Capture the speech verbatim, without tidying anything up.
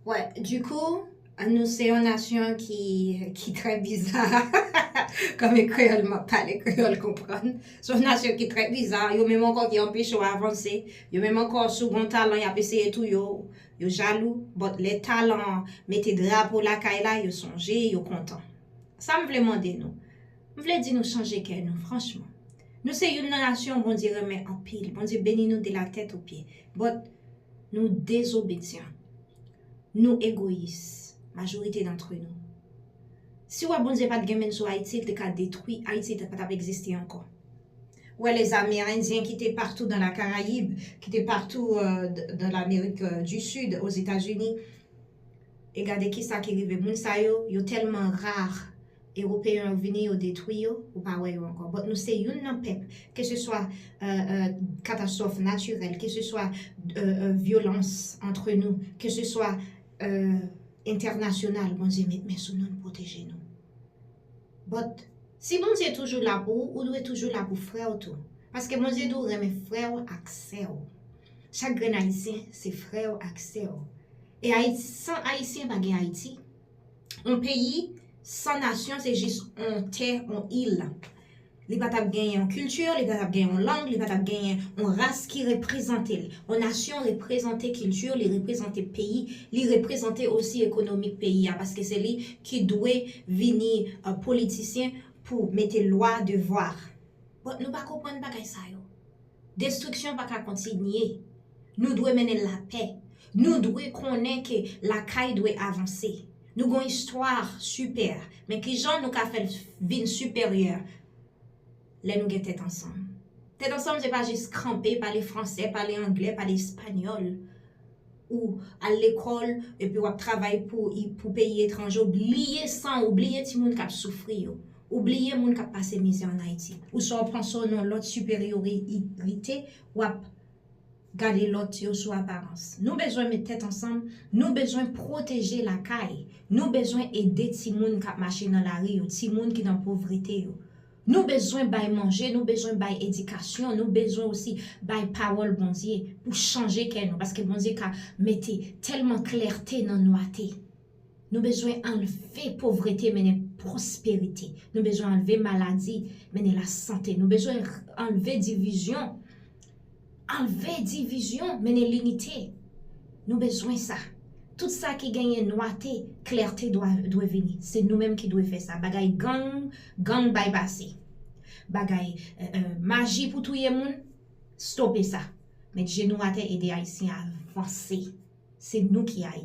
Ouais, du coup, nou se yon nasyon ki, ki trè biza. Kòm e kreyòl m ap pale, kreyòl konprann. Se yon nasyon ki trè biza. Yo menm ankò ki anpeche w avanse. Yo menm ankò, si w gen yon talan, y ap eseye touye w. Yo jalou. But lè talan an mete drapo lakay la, yo sonje, yo kontan. Sa m vle mande nou. M vle di nou chanje kè nou, franchman. Nou se youn nan nasyon Bondye renmen anpil. Bondye beni nou de la tèt o pye. But nou dezobedyan. Nou egoyis, majorite d'antre nou. Si w wè Bondye pa t gen men sou Ayiti, l te ka detwi Ayiti, te pa t ap egziste ankò. Ou wè, les Amérindiens ki te partou dans la Caraïbe, ki te partou euh, d- dans l'Amérique euh, du Sud, aux États-Unis, e gade kisa ki rive. Moun sa yo, yo tèlman rar. Ewopeyen yo vini, yo detwi yo, ou pa wè yo ankò. But nou se youn nan pèp, ke se swa euh, euh, katastwòf natirèl, ke se swa euh, euh, vyolans antre nou, ke se swa euh, entènasyonal, Bondye met men sou nou, l pwoteje nou. But si Bondye toujou la pou ou, ou dwe toujou la pou frè w tou. Paske Bondye di w renmen frè w ak sè w. Chak grenn Ayisyen se frè w ak sè w. E Ayiti, san Ayisyen pa gen Ayiti. Yon peyi san nasyon se jis yon tè, yon il. Li pa t ap genyen yon kilti, li pa t ap genyen yon lang, li pa t ap genyen yon ras ki reprezante l. Yon nasyon reprezante kilti, li reprezante peyi, li reprezante osi ekonomik peyi a, paske se li ki dwe vini euh, politisyen pou mete lwa, devwa. But nou pa konprann bagay sa yo. Destriksyon pa ka kontinye. Nou dwe mennen lapè. Nou dwe konnen ke lakay dwe avanse. Nou gen yon istwa sipè. Men kijan nou ka fè l vin siperyè lè nou gen tèt ansanm? Tèt ansanm se pa jis kanpe, pale fransè, pale anglè, pale espanyòl. Ou al lekòl epi w ap travay pou, pou peyi etranje, ou bliye san, ou bliye timoun k ap soufri yo. Ou bliye moun k ap pase mizè ann Ayiti. Ou sa w panse w nan lòt siperyorite, w ap gade lòt yo sou aparans. Nou bezwen met tèt ansanm, nou bezwen pwoteje lakay. Nou bezwen ede timoun k ap mache nan lari yo, timoun ki nan povrete yo. Nou bezwen bay manje, nou bezwen bay edikasyon, nou bezwen osi bay pawòl Bondye pou chanje kè nou, paske Bondye ka mete tèlman klète nan nwate. Nou bezwen anlve povrete, mennen pwosperite. Nou bezwen anlve maladi, mennen lasante. Nou bezwen anlve divizyon, anlve divizyon, mennen linite. Nou bezwen sa. Tout sa ki genyen nwate, klète dwa, dwe vini. Se nou menm ki dwe fè sa. Bagay gang, gang bay pase. Bagay euh, euh, maji pou touye moun, stope sa. Met jenou atè, ede Ayisyen avanse. Se nou ki Ayiti.